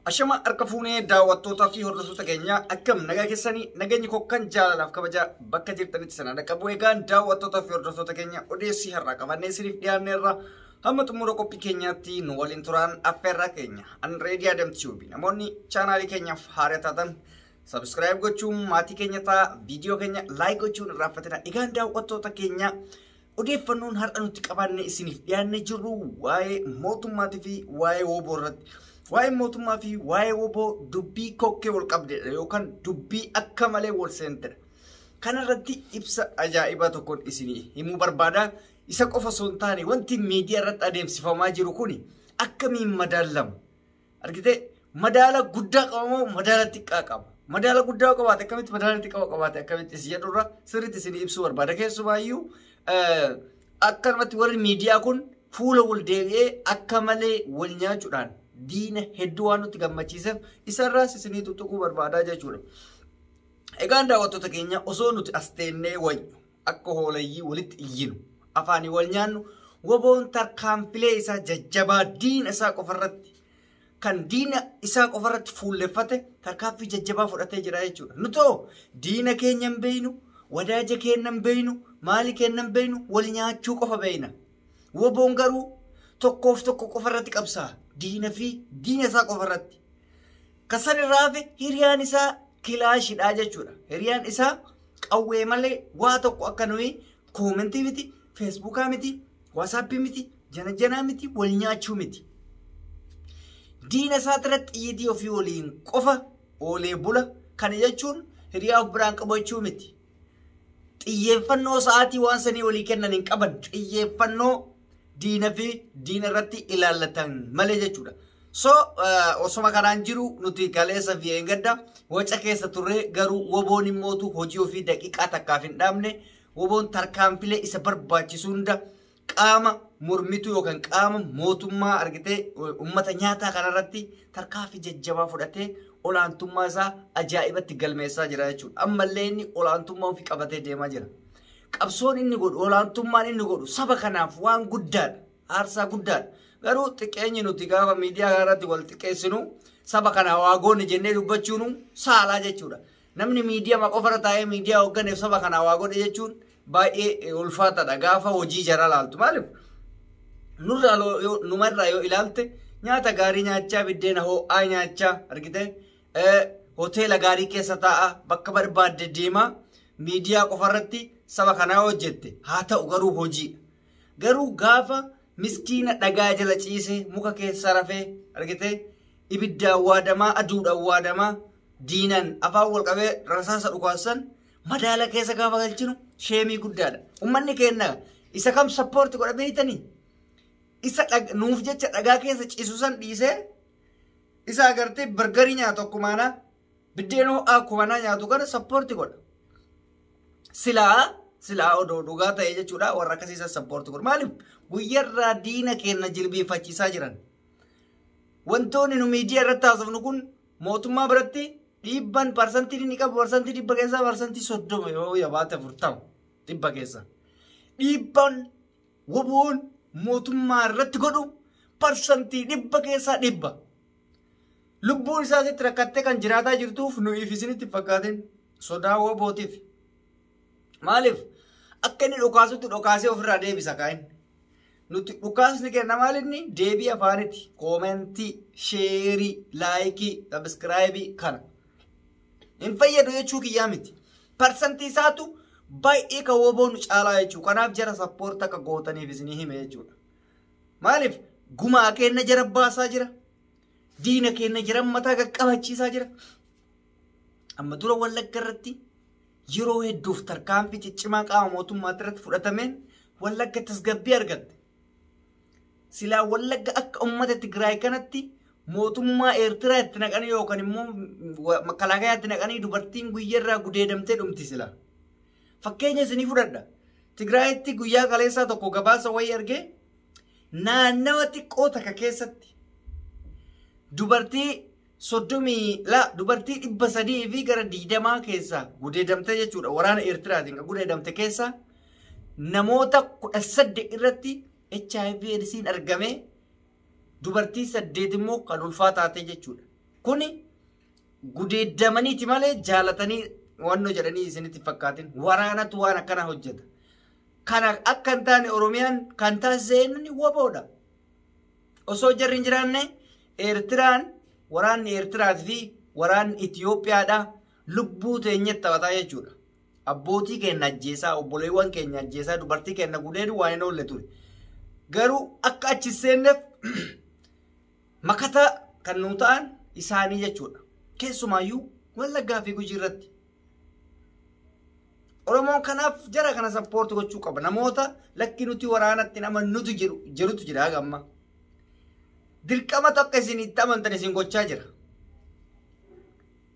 Ashama harka fuunee daawwattootaa fi hordoftoota keenya, akkam nagaa keessanii? Nageenyi koo kan jaalalaaf kabaja bakka jirtanitti sana dhaqqabu. Egaan daawwattootaa fi hordoftoota keenya, odeessii har'aa qabannee isiniif dhiyaanneerra. Hamma xumura qophii keenyaatti nu waliin turaan affeerraa keenya. An Reedii Adam Tube. Namoonni chaanaalii keenyaaf haaraa taatan subscribe gochuun maatii keenya ta'a, viidiyoo keenya like gochuun irraanfatina. Egaan daawwattoota keenya, odeeffannoon har'a nuti qabanne isiniif dhiyaannee jirru waa'ee mootummaatii fi waa'ee WBO irratti. Waa'ee mootummaa fi waa'ee WBO dubbii kokkee wal qabdedha yookaan dubbii akka malee wal seentedha. Kanarratti ibsa ajaa'ibaa tokkoon isinii himuu barbaada. Isa qofa osoo hin taane, wanti miidiyaa irratti adeemsifamaa jiru kuni akkamiin madaalama? Argitee, madaala guddaa qaba moo madaala xiqqaa qaba? Madaala guddaa qabaate akkamitti, madaala xiqqaa qabaate akkamitti isin jedhurra sirriitti isinii ibsuu barbaada. Keessumaayyuu akkanumatti warri miidiyaa kun fuula wal deebi'ee akka malee wal nyaachuudhaan diina hedduu waan nutti gammachiiseef, isarraas isinii tuttuquu barbaadaa jechuudha. Egaan daawwattoota keenya, osoo nuti as teennee wayyu akka hoolayyii walitti iyyinu, afaanii wal nyaannu, WBOn tarkaanfilee isaa jajjabaa diina isaa qofarratti, kan diina isaa qofarratti fuulleffate, tarkaanfii jajjabaa fudhatee jira jechuudha. Nutoo diina keenya hin beeynu, wadaaja keenya hin beeynu, maali keenya hin beeynu, wal nyaachuu qofa beeyna. WBOn garuu tokkoof tokko qofarratti qabsaa. Diina fi diina isaa qofarratti. Kasan irraa hafe hiriyaan isaa kilaashidha jechuudha. Hiriyaan isaa qawwee malee waa tokko akka nuyi koomentii miti, feesbuukaa miti, waasaappii miti, jana miti, wal nyaachuu miti. Diina isaa irratti xiyyiitii ofii waliin qofa oolee bula. Kana jechuun hiriyaa of biraan qabachuu miti. Xiyyeeffannoo sa'aatii waan sanii walii kennan hin qaban. Xiyyeeffannoo diina fi diina irratti ilaallatan malee jechuudha. So osuma kanaan jiru nuti kaleessa fi gadda waca keessa turre. Garuu WBOn immootu hojii ofii daqiiqaa takkaaf hin dhaabne. WBOn tarkaanfilee isa barbaachisu hunda qaama mormituu yookaan qaama mootummaa argitee uummata nyaataa kanarratti tarkaanfii jajjabaa fudhatee olaantummaa isaa ajaa'ibatti galmeessaa jira jechuudha. Ammallee inni olaantummaa ofii qabatee deemaa jira. Qabsoon inni godhu, olaantummaan inni godhu saba kanaaf waan guddaadha. Aarsaa guddaadha. Garuu xiqqeenyi nuti gaafa miidiyaa kanarratti wal xiqqeessinu, saba kana waa goone jennee dubbachuun saalaa jechuudha. Namni miidiyaa qofarra taa'ee miidiyaa hoogganeef saba kana waa godhe jechuun baay'ee ulfaataadha gaafa hojii jara laaltu. Maaliif, nurraa numarraa yoo ilaalte, nyaata gaarii nyaachaa, biddeena ho'aa nyaachaa, argite, hoteela gaarii keessa taa'a, bakka barbaadde deemaa, miidiyaa qofarratti saba kanaa hojjette haa ta'u, garuu hojiidha. Garuu gaafa miskiina dhagaa jala ciise, muka keessa rafee, argite, ibiddaan waadamaa, aduudhaan waadamaa, diinan afaan wal qabee rasaasa dhukaasan, madaala keessa gaafa galchinu sheemii guddaadha. Uummanni keenya isa kam support godha beeytanii? Isa nuuf jecha dhagaa keessa ciisu san dhiisee, isa agartee bargarii nyaatu akkumaanaa, biddeen ho'aa akkumaanaa nyaatu kana support godha. Silaa odoo dhugaa ta'e jechuudha, warra akkasiisan support godha. Maaliif, guyyarraa diina keenya jilbeeffachiisaa jiran. Wantoonni nu miidiyaa irratti haasofnu kun mootummaa biratti dhiibban parsantiin inni qabu 100% keessaa 30% yoo yabaate 40 dhibba keessa. Dhiibban WBOn mootummaa irratti godhu 100% keessaa 100. Lubbuun isaasitti rakkattee kan jiraataa jirtuuf nuyiif isinitti fakkaatin, sodaa WBOtiif. Maaliif, akka inni dhukaasutti dhukaasee ofirraa deebisa kaa'in. Nuti dhukaasni kenna maalinni deebii afaanitti koomentii, sheerii, laayikii, sabiskiraayibii kana. Hin fayyadu jechuu kiyyaa miti. Parsantii isaatu baay'ee kan WBOn caalaa jechuudha. Kanaaf jara support akka gootaniif isinii hime jechuudha. Maaliif, gumaa keenya jara baasaa jira. Diina keenya jara mataa qaqqabachiisaa jira. Amma dura Wallagga irratti yeroo hedduuf tarkaanfii ciccimaa qaama mootummaa irratti fudhatameen Wallagga tasgabbii argatte. Silaa Wallagga akka uummata Tigraay kanatti mootummaa Eertiraa itti naqanii yookaan immoo makalaakayaa itti naqanii, dubartiin guyyarraa gudeedamtee dhumti silaa. Fakkeenya isinii fudhadha. Tigraayitti guyyaa kaleessaa tokko gabaasa wayii argee, naannawa xiqqoo takka keessatti dubartii 30 la dubartii 320 keessaa gudeedamte jechuudha. Waraana Eertiraatiin kan gudeedamte keessaa namoota 18 irratti HIV AIDSiin argame, dubartii 8 immoo kan ulfaa taate jechuudha. Kuni gudeeddamaniiti malee jaalatanii wannoo jedhanii isinitti fakkaatin waraanatu waan akkana hojjeta. Kana akka hin taane Oromiyaan kan taasise inni WBOdha. Osoo jarri hin jiraanne Eertiraan waraanni Eertiraatii fi waraanni Itiyoophiyaadha lubbuu teenyatti taphataa jechuudha. Abbootii keenya ajjeesaa, obboleewwan keenya ajjeesaa, dubartii keenya gudeedu waan hin oolle ture. Garuu akka achi seenneef makata kan nu ta'an isaanii jechuudha. Keessumaayyuu Wallaggaa fi Gujii irratti. Oromoon kanaaf jara kana sappoorti gochuu qaba. Namoota lakki nuti waraanatti nama nuti jirutu jira haga ammaa. Dirqama tokko isin itti amantan isin gochaa jira.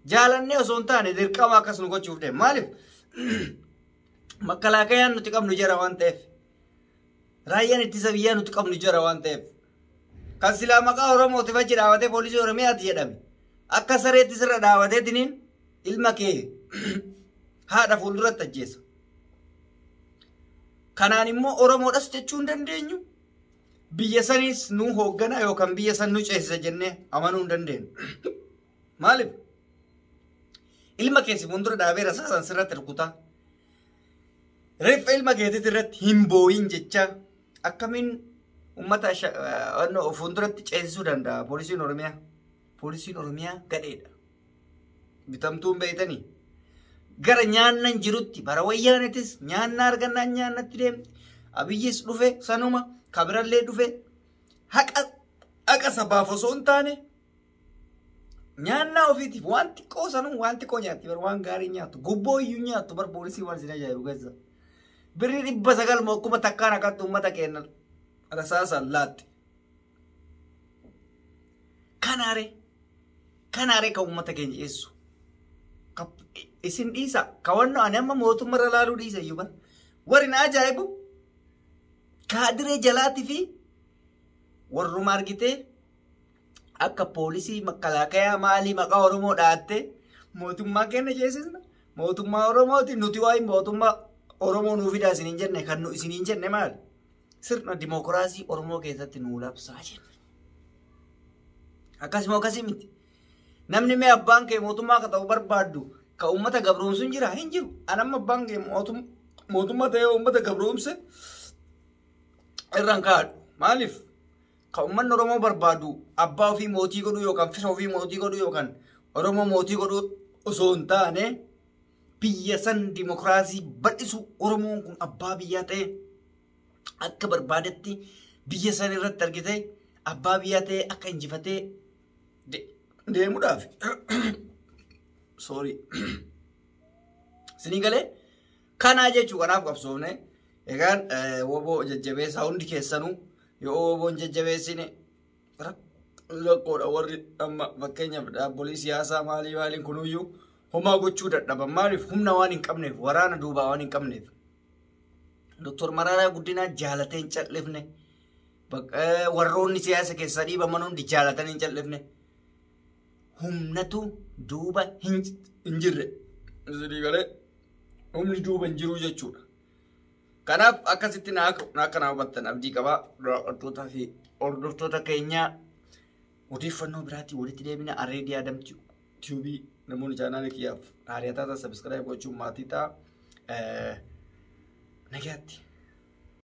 Jaalannee osoo hin taane dirqama akkas nu gochuuf deema. Maaliif? Makkalaakayaan nuti qabnu jara waan ta'eef. Raayyaan ittisa biyyaa nuti qabnu jara waan ta'eef. Kan silaa maqaa Oromootiif achi dhaabatee poolisii Oromiyaati jedhame. Akka sareetti sirra dhaabateetiniin ilma kee haadha fuulduratti ajjeesa. Kanaan immoo Oromoodhas jechuu hin dandeenyu. Biyya saniis nu hooggana yookaan biyya san nu ceesisa jennee amanuu hin dandeenyu. Maaliif? Ilma keessi fuuldura dhaabee rasaasan sirratti rukutaa. Reeffa ilma keetiitti irratti hin boo'in jecha akkamiin uummata fuulduratti ceesisuu danda'a poolisiin Oromiyaa? Poolisiin Oromiyaa gadheedha. Bitamtuun beeytanii. Gara nyaannan jirutti bara wayyaanetis nyaanna argannaan nyaannatti deemte. Abiyyis dhufe sanuma kabirallee dhufe haqa sabaaf osoo hin taane nyaannaa ofiitiif waan xiqqoo sanuu waan xiqqoo nyaatti bar waan gaarii nyaattu gubboo iyyuu nyaattu bar poolisii waan isin ajaa'ibu keessa. Birrii 900 moo akkuma takkaan akkatti uummata keenya rasaasaan laatti. Kanaare kan uummata keenya dhiyeessu. Isin dhiisa kawannoo ani amma mootummaarra laaluu dhiisa iyyuu bara. Warri na ajaa'ibu kaadiree jalaatii fi warruma argitee akka poolisii makkalaakayaa maalii maqaa Oromoo dhaattee mootummaa keenya ceesisna. Mootummaa Oromooti nuti waa'ee mootummaa Oromoo nuu fidaa isiniin jenne kan nu isiniin jenne maali? Sirna dimookiraasii Oromoo keessatti nuu labsaa jenne. Akkasuma akkasii miti. Namni mee abbaan kee mootummaa akka ta'u barbaaddu ka uummata gabroomsu hin jira hin jiru. Ani amma abbaan kee mootummaa ta'ee uummata gabroomse irraan kaadhu. Maaliif? Ka uummanni Oromoo barbaadu abbaa ofii mootii godhuu yookaan fira ofii mootii godhuu yookaan Oromoo mootii godhuu osoo hin taane biyya san dimookiraasii bal'isu Oromoon kun abbaa biyyaa ta'e akka barbaadetti biyya san irratti argite abbaa biyyaa ta'e akka injifatee deemuudhaaf. Sorry. Sinii galee kanaa jechuu kanaaf qabsoofne egaan WBO jajjabeessaa hundi keessanuu yoo WBOn jajjabeessine rakkoodha warri amma fakkeenyaaf dhaabbolii siyaasaa maalii maaliin kunuyyuu homaa gochuu dadhaban maaliif humna waan hin qabneef waraana duubaa waan hin qabneef. Doktor Mararaa Guddinaa jaalatee hin callifne warroonni siyaasa keessaa dhiibaman hundi jaalatanii hin callifne humnatu duuba hin jirre. Isinii galee humni duuba hin jiru jechuudha. Kanaaf akkasitti akka naa hubattan abdii qabaa daawwattootaa fi hordoftoota keenyaa odeeffannoo biraatiin walitti deebina Areedii Adam TV namoonni chaanaala kiyyaaf haaraa taatan sabiskiraayib gochuun maatii ta'a. Nagaatti.